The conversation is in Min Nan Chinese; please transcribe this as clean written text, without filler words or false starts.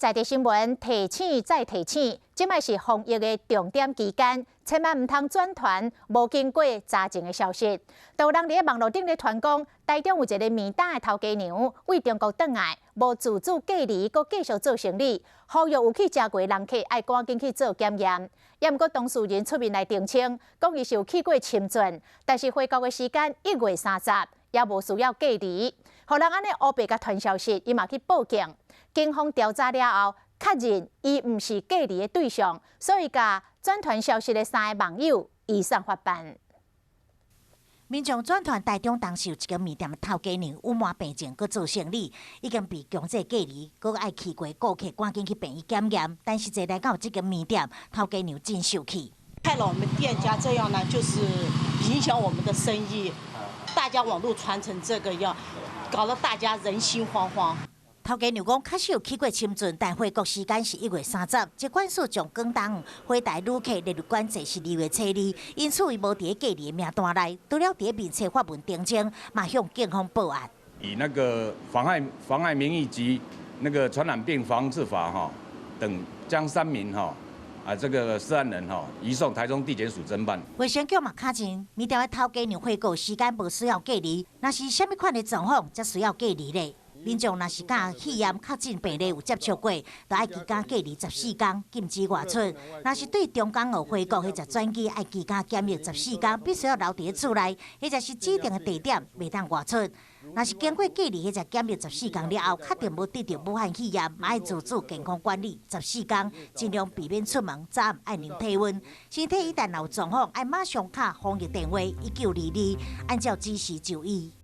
在地新聞提醒再提醒，這擺是防疫的重點期間，千萬毋通轉傳無經過查證的消息。就有人佇咧網路頂咧傳講，台中有一个麵檔的頭家娘對中國轉來，無自主隔離，閣繼續做生理，呼籲有去食過的人客愛趕緊去做檢驗。也毋過當事人出面來澄清，講伊是有去過深圳，但是回國的時間1月30，也無需要隔離。予人按呢烏白共傳消息，伊嘛去報警。警方調查了後，確認伊毋是隔離的對象，所以共轉傳消息的三个網友移送法辦。民眾轉傳台中東勢有一間麵店的頭家娘隱瞞病情，閣做生理，已經被強制隔離，閣愛去過顧客趕緊去病院檢驗。但實際來講，這間麵店頭家娘真受氣，害了我們店家這樣呢，就是影響我們的生意。大家網路傳成這個樣，搞得大家人心惶惶。頭家娘講，確實有去過深圳，但回國時間是1月30。疾管署將廣東回台旅客列入管制是2月初2，因此伊無佇隔離的名單內。除了佇面冊發文澄清，嘛向警方報案。以那個妨礙名譽及那個傳染病防治法哈等，將三名哈啊這個涉案人哈移送台中地檢署偵辦。衛生局嘛確認，麵店的頭家娘回國時間無需要隔離，若是啥物款的狀況才需要隔離咧？民眾若是佮肺炎確診病例有接觸過，就愛居家隔離14天，禁止外出。若是對中港澳回國或者轉機，愛居家檢疫十四天，必須要留佇厝內，或者是指定的地點，袂當外出。若是經過隔離或者檢疫十四天了後，確定無得著武漢肺炎，嘛愛自主健康管理十四天，盡量避免出門，早暗愛量體溫。身體一旦有狀況，愛馬上敲防疫電話1922，按照指示就醫。